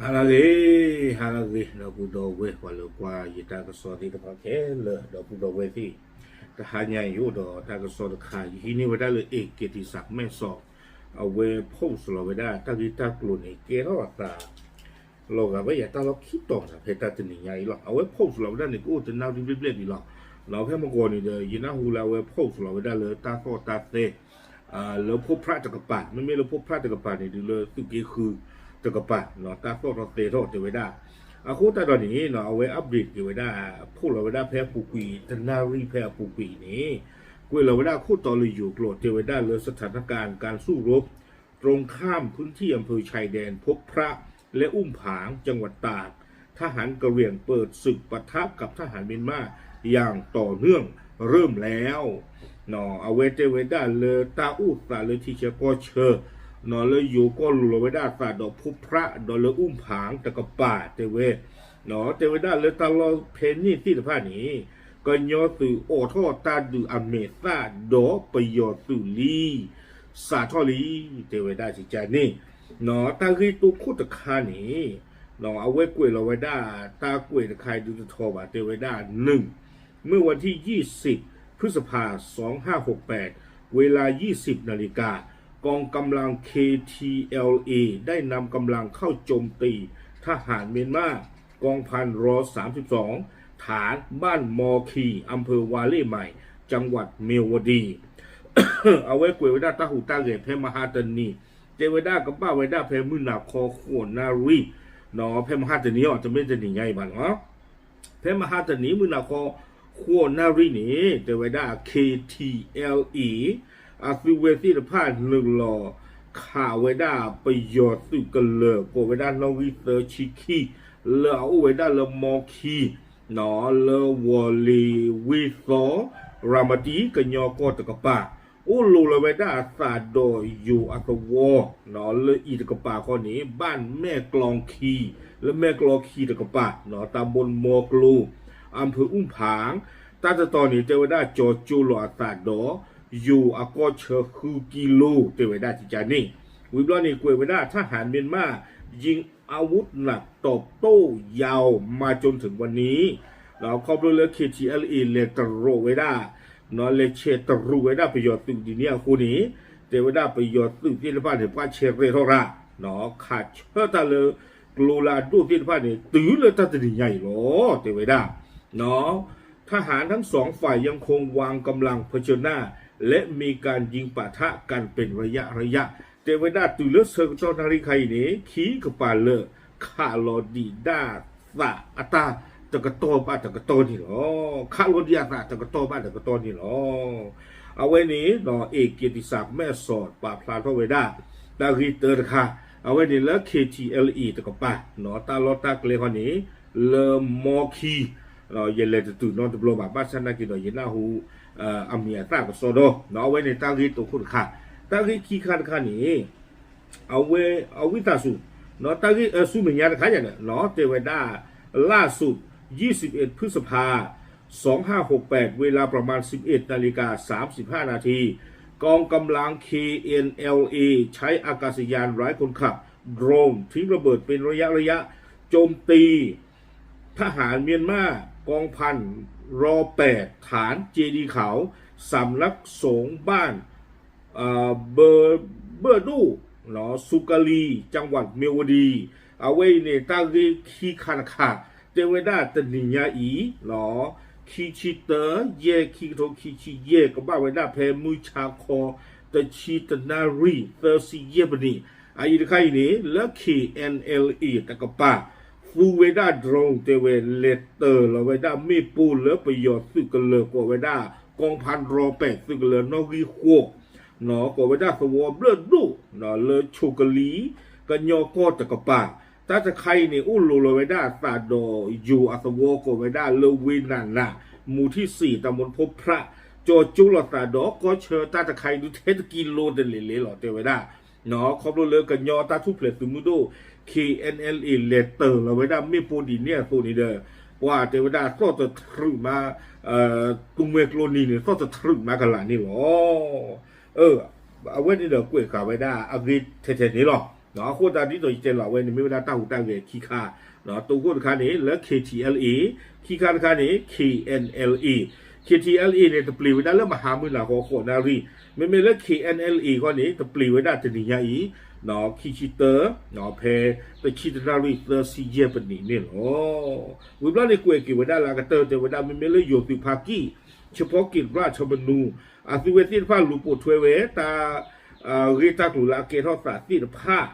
ဟါလၢအဂ့ၤ, ဟါလၢအဂ့ၤ ဒီပုၢ်ဒီဝဲၢ် ပှၤလၢကွၢ်ယတၢ်ကစီၣ်သ့ၣ်တဖၣ်ခဲလၢာ် ဒီပုၢ်ဒီဝဲၢ်သ့ၣ်, တဟါညါအံၤအိၣ်ဒီးတၢ်ကစီၣ်တခါ ယဟံးန့ၢ်ဝဲဒၣ်လၢ အ့ၣ်က့ၤတံၢ်စၢ်မဲၢ်စီး, အဝဲ post လီၤဝဲဒၣ်တၢ်ဂ့ၢ်တၢ်ကျိၤန့ၣ် ကဲထီၣ်အသး လီၤဂာ်ဝဲယၤတၢ်လီၢ်ခံတီၤနၤ ဖဲတၢ်တနံၤညါအံၤလီၤ. အဝဲ post လီၤဝဲဒၣ်န့ၣ် ကအိၣ်တနၣ်ရံၣ်ဘျဲၣ်ဘျဲၣ်ဒံးလီၤ. ဖဲမုၢ်ဂီၤန့ၣ်ဒီး ယနၢ်ဟူလၢအဝဲ post လီၤဝဲဒၣ်လၢတၢ်သီၣ်တၢ်သဲ လၢဖိဖြးတကပၤ, မ့မ့ၢ်လၢဖိဖြးတကပၤန့ၣ် ဒုးလၢသုးက့ဃုတကပၤ, တၢ်သီၣ်ထီၣ်သဲထီၣ်တဲဝဲဒၣ်. အဃိသတးဒီးန့ၣ် အဝဲ update က့ၤဝဲဒၣ် post လီၤဝဲဒၣ်ဖဲအပူၤကွံာ် တနၣ်ရံၣ်ဖဲအပူၤကွံာ်အံၤန့ၣ် ကွဲးလီၤဝဲဒၣ်ခိၣ်တီလၢယိၤကျိာ် တဲဝဲဒၣ်လၢ สถานการณ์การสู้รบ ตรงข้ามพื้นที่อำเภอชายแดนพบพระและอุ้มผาง จังหวัดตาก ทหารกะเหรี่ยงเปิดศึกปะทะกับทหารเมียนมาอย่างต่อเนื่อง เริ่มแล้ว အဝဲတဲဝဲဒၣ်လၢတၢ်အိၣ်သးလၢထံဆၢကီၢ်ဆၢ လၢယိၤကီၢ်လိၤလီၤဝဲဒၣ်အသးဒီးဖိဖြး ဒီးလၢအူၣ်ဖၣ်တကပၤတဲဝဲ, တဲဝဲဒၣ်လၢတၢ်လီၢ်ဖဲန့ၣ်သ့ၣ်တဖၣ်န့ၣ် ကညီသုးအိးထီၣ်တၢ်ဒုးအမဲာ်သၣ်ဒီးပယီၤသုးလံ စးထီၣ်လံ တဲဝဲဒၣ်ကကန့ၣ်, တၢ်ဂ့ၢ်တိခိၣ်တခါန့ၣ် အဝဲကွဲးလီၤဝဲဒၣ် တၢ်ကွဲးတခါအံၤဒုးတထီဘၣ် တဲဝဲဒၣ် หนึ่ง เมื่อวันที่ ยี่สิบ พฤษภา สองห้าหกแปด เวลา ยี่สิบนาฬิกา กองกำลัง เค ที แอล เอ ได้นำกำลังเข้าโจมตีทหารเมียนมากองพันรอ สามสิบสอง ฐานบ้านมอคี อำเภอวาเล่ใหม่ จังหวัดเมียวดี အဝဲကွဲးဝဲဒၣ်တၢ်ဟူးတၢ်ဂဲၤဖဲမဟါတနံၤ, တဲဝဲဒၣ်ကဘၣ်ဝဲဒၣ်ဖဲမုၢ်နၤခီဃိးနၣ်ရံၣ်, ဖဲမဟါတနံၤအီၤ တမ့ၢ်တနံၤညါအံၤဘၣ်နီၤ ဖဲမဟါတနံၤ မုၢ်နၤခီ ဃိးနၣ်ရံၣ်န့ၣ် တဲဝဲဒၣ် KTLA အသုးဝဲသ့ၣ်တဖၣ်နုာ်လီၤခးဝဲဒၣ်ပယီၤသုးကလၢၤ ကိးဝဲဒၣ်နီၣ်ဂံၢ်သၢဆံခံ လၢအအိၣ်ဝဲဒၣ်လၢမီခံ လၢဝီၤလ့ၤဝ့ၢ်သီ ရၤမတံ ကညီကီၢ်တကပၤ အိၣ်လိၤလီၤဝဲဒၣ်အသးဒီးယိၤအသဝီ လၢအံၤတကပၤဃီန့ၣ် บ้านแม่กลองคี လၢမဲၢ်ကျီခံတကပၤ ตำบลมอโกล อำเภออุ้มผาง တၢ်တတီၤန့ၣ် တဲဝဲဒၣ်ကၠီၤကၠိလီၤအသးဒီး ယိၤအကီၢ်ဆၢဃုကံလိ တဲဝဲဒၣ်ကကန့ၣ်, ဝံၤဘျီန့ၣ် ကွဲးဝဲဒၣ် ทหารเมียนมา ยิงอาวุธหนักตอบโต้ยาวมาจนถึงวันนี้ ခီဖျိလၢ KTLA လဲၤတရူးဝဲဒၣ် လဲၤဆဲးတရူးဝဲဒၣ်ပယီၤသုးဒ်န့ၣ်အဃိန့ၣ် တဲဝဲဒၣ်ပယီၤသုးသ့ၣ်တဖၣ်န့ၣ် ပှၢ်ဆဲးရဲၣ်ထီၣ်ရၣ် ခးဆၢတၢ်လၢ ကျိလၢအဒိၣ်သ့ၣ်တဖၣ်န့ၣ် တုၤလၢတၢ်တနံၤညါအံၤလီၤ တဲဝဲဒၣ် ทหารทั้งสองฝ่ายยังคงวางกำลังเผชิญหน้า และมีการยิงปะทะกันเป็นระยะระยะ တဲဝဲဒၣ်တုၤလၢဆၢကတီၢ်နၣ်ရံၣ်ခါအံၤန့ၣ် ခံကပၤလၢာ်ခးလီၤဒံးဒၣ်သးအတၢ်တကတီၢ်ဘၣ်တကတီၢ်န့ၣ်လီၤ. ခးလီၤဒံးအသးတကတီၢ်ဘၣ်တကတီၢ်န့ၣ်လီၤ. အဝဲန့ၣ် အ့ၣ်က့ၤတံၢ်စၢ်မဲၢ်စီး ပာ်ဖျါထီၣ်ဝဲဒၣ် တၢ်ဂ့ၢ်တၢတခါ, အဝဲန့ၣ်လၢ KTLA တကပၤ တၢ်လီၢ်တၢ်ကျဲခီန့ၣ် လၢမီခံ ယလဲၤတတုၤနီတဘျီဘၣ် ဘၣ်ဆၣ်သနာ်က့ဒီး ယနၢ်ဟူ အမံၤအသၣ်ကစီဒီ, အဝဲန့ၣ်တၢ်ဂ့ၢ်တိခိၣ်တခါ, တၢ်ဂ့ၢ်ခံခါတခါန့ၣ် အဝဲ အဝံသးစူၤ တၢ်ဂ့ၢ်ဆူမဲာ်ညါတခါယၤဒီး တဲဝဲဒၣ် ล่าสุด ยี่สิบเอ็ด พฤษภา สองห้าหกแปด เวลาประมาณ สิบเอ็ดนาฬิกา สามสิบห้านาที กองกำลัง เคเอ็นแอลเอ ใช้อากาศยานไร้คนขับ โดรน ทิ้งระเบิดเป็นระยะระยะ โจมตี ทหารเมียนมากองพัน รอ แปด ฐานเจดีย์ขาว สำนักสงฆ์บ้าน เอ่อ เบอร์ เบอร์ดู နော် สุกาลี จังหวัดเมียวดี အဝဲအံၤန့ၣ် တၢ်ဂ့ၢ်ခံခါတခါ တဲဝဲဒၣ်တနံၤညါအံၤ နော် ခံဆံတၢ ယဲၢ် ခံကထိခံဆံယဲၢ် ကဘၣ်ဝဲဒၣ်ဖဲမုၢ်ဆါခီ တဆံတနၣ်ရံၣ် သၢဆံယဲၢ်မံးနံး အအံၤတခါအံၤန့ၣ် လၢ KNLA တကပၤ သူဝဲဒၣ် drone တဲဝဲ လဲၤတၢၤလီၤဝဲဒၣ်မ့ၣ်ပိၢ်လၢပယီၤသုးကလၢၤကိးဝဲဒၣ် กองพัน รอ แปด သုးကလၢၤနီၣ်ဂံၢ်ဃိး ကိးဝဲဒၣ်သဝီဘျၢၣ်ဒိၣ် လၢဆိကလံၤ ကညီကီၢ်တကပၤ တၢ်တခါအံၤန့ၣ် အိၣ်လိၤလီၤဝဲဒၣ်အသးဒီးယိၤအသဝီကိးဝဲဒၣ်လၢဝ့ၢ်နးနး မူထံၣ်စံး တၢ်မူတဖိဖြး ကၠီၤကၠိလီၤသးဒီးကီၢ်ဆၢတၢ်တခါအံၤ ဒုးထဲတကံလိတလဲၤလဲၤလီၤ တဲဝဲဒၣ် ခီဖျိလၢကညီတၢ်ထူၣ်ဖျဲးသုးမုၢ်ဒိၣ် KNLA လဲၤတၢၤလီၤဝဲဒၣ်မ့ၣ်ပိၢ်ဒ်န့ၣ်အသိးန့ၣ်ဒီး ပှၤတဲဝဲဒၣ်သီၣ်တထြုးမး သူမှဲကျိနံၤန့ၣ် သီၣ်တထြုးမးကလးန့ၣ်လီၤ. အဝဲန့ၣ်ဒီးကွဲးဃာ်ဝဲဒၣ်အဂ့ၢ်ထဲထဲန့ၣ်လီၤ. အဃိသတးဒ်သိးယတဲလီၤအဝဲန့ၣ် မ့ၢ်ဝဲဒၣ်တၢ်ဟူးတၢ်ဂဲၤခံခါ, တခိၣ်တခါန့ၣ် လၢ K T L A, ခံခါတခါန့ၣ် K N L A, K T L A န့ၣ် တပျံၤဝဲဒၣ်လၢမဟါမုၢ်နၤဃီ ဃိးနၣ်ရံၣ်, မ့မ့ၢ်လၢ K N L A ဃီန့ၣ် တပျံၤဝဲဒၣ်တနံၤညါအံၤ ခံဆံတၢ ဖဲတဆံတၢနၣ်ရံၣ်သၢဆံယဲၢ်ပနံးန့ၣ်လီၤ. ဝံၤဘျီန့ၣ်ကွဲးက့ၤဝဲဒၣ်လၢအကတၢၢ်တဲဝဲဒၣ် မ့မ့ၢ်လၢယိၤသုးဖါကံၣ် ဆၢဖီက့ၤတဖျၢၣ်ဆၢမနူ အသုဝဲသ့ၣ်တဖၣ်လူၤပိာ်ထွဲဝဲတၢ် ဂ့ၢ်တၢ်ကျိၤလၢအကဲထီၣ်သးသ့ၣ်တဖၣ်,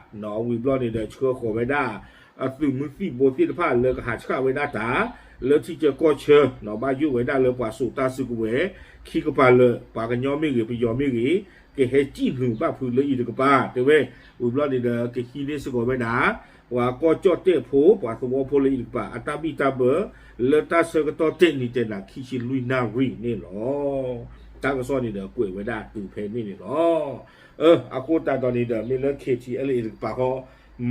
ဝံၤဘျီန့ၣ်ဒီးဆှၢဃီၤဝဲဒၣ် အသုးမုၢ်သံၣ်ဘိသ့ၣ်တဖၣ်လၢကဟးဆှၣ်ဝဲဒၣ်တၢ် လၢထံဆၢကီၢ်ဆၢ, ဘၣ်ယိၣ်ဝဲဒၣ်လၢပှၤစိာ်တၢ်စုကဝဲၤ ခံကပၤလၢာ် ပှၤကညီမ့ၢ်ဂ့ၤ ပယီၤမ့ၢ်ဂ့ၤ ကဟဲစံၣ်နုာ်ဘၣ်ဖုးလၢအံၤတကပၤ တဲဝဲ, ဝံၤဘျီန့ၣ်ဒီးကဟံးန့ၢ်စ့ၢ်ကီးဝဲဒၣ် ပှၤကီၢ်ကၠီၣ်တဲၣ်ဖိ ပှၤသဝီဖိလၢအံၤတကပၤ အတၢ်ဘံၣ်တၢ်ဘၢ လၢတၢ်ဆၢကတီၢ်တဲာ်နံၤတဲာ်နၤ ခံဆံလွံၢ်နၣ်ရံၣ်န့ၣ်လီၤ. တၢ်ကစီၣ်န့ၣ်ဒီးကွဲးဝဲဒၣ်တုၤဖဲန့ၣ်န့ၣ်လီၤ. အဃိသတးဒီးန့ၣ်ဒီး မ့ၢ်လၢ K T L A တကပၤဃီ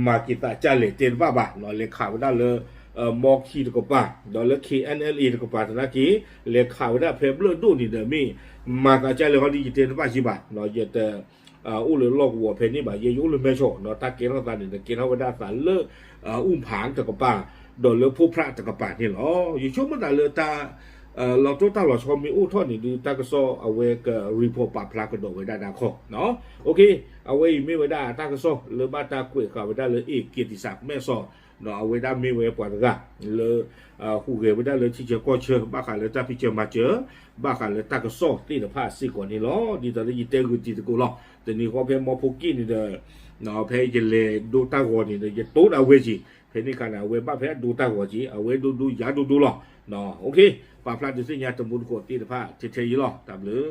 မၤက့ၤသးကၢ်လဲၣ်တဲတဘၣ်ဘၣ်, လဲၤခးဝဲဒၣ်လၢ မီခံတကပၤ, ဒီးလၢ K N L A တကပၤသနာ်က့ လဲၤခးဝဲဒၣ်ဖဲဘျၢၣ်ဒိၣ်န့ၣ်ဒီး မ့ၢ်မၤသးကၢ်လဲၣ်ဃီဒီး ယတဲတဘၣ်က့ၤဘၣ်, ယတ အိၣ်လၢလီၢ်ကဝီၤဖဲန့ၣ်ဘၣ်, ယဲယအိၣ်လၢမဲဆီး, တၢ်ကဲထီၣ်သးန့ၣ်ဒီး ကဲထီၣ်ဝဲဒၣ်သးလၢ အူၣ်ဖၣ်တကပၤ, ဒီးလၢဖိဖြၣ်တကပၤန့ၣ်လီၤ. ယဆိကမိၣ်သးလၢတၢ် လီၤတိၢ်တၢ်လီၤဆီမ့ၢ်အိၣ်ထီၣ်န့ၣ်ဒုး တၢ်ကစီၣ်အဝဲက report ပာ်ဖျါကဒီးဝဲဒၣ်တၢ်ခီ, အဝဲအံၤမ့ၢ်ဝဲဒၣ်တၢ်ကစီၣ် လၢဘၣ်တၢ်ကွဲးဃာ်ဝဲဒၣ်လၢ အ့ၣ် က့ၤတံၢ်စၢ်မဲၣ်စီၤ, အဝဲဒၣ်မ့ၢ်ဝဲပှၤတဂၤ လၢ ဟူးဂဲၤဝဲဒၣ်လၢထံဆၢကီၢ်ဆၢ ဘၣ်ဃးလၢတၢ်ဖံးစၢၤမၤစၢၤ ဘၣ်ဃးလၢတၢ်ကစီၣ်သ့ၣ်တဖၣ်စ့ၢ်ကီးန့ၣ်လီၤ. ဒ်သိးလၢယတဲဂုာ်တံၤသကိးလီၤ. တနံၤဃီဖဲမီဖိက့ၣ်န့ၣ်ဒီး ဖဲယလဲၤဒိတၢ်ဂီၤန့ၣ်ဒီး ယတိၢ်ဒၣ်ဝဲက့ၤ, ဖဲန့ၣ်အခါန့ၣ် အဝဲဘၣ်ဖဲအဒိတၢ်ဂီၤက့ၤ, အဝဲဒိဒိယၤဒိဒိလီၤ. ပာ်ဖျါဒုးသ့ၣ်ညါတမူတကိးသ့ၣ်တဖၣ်ထဲထဲအံၤလီၤ. တၢ်ဘျုး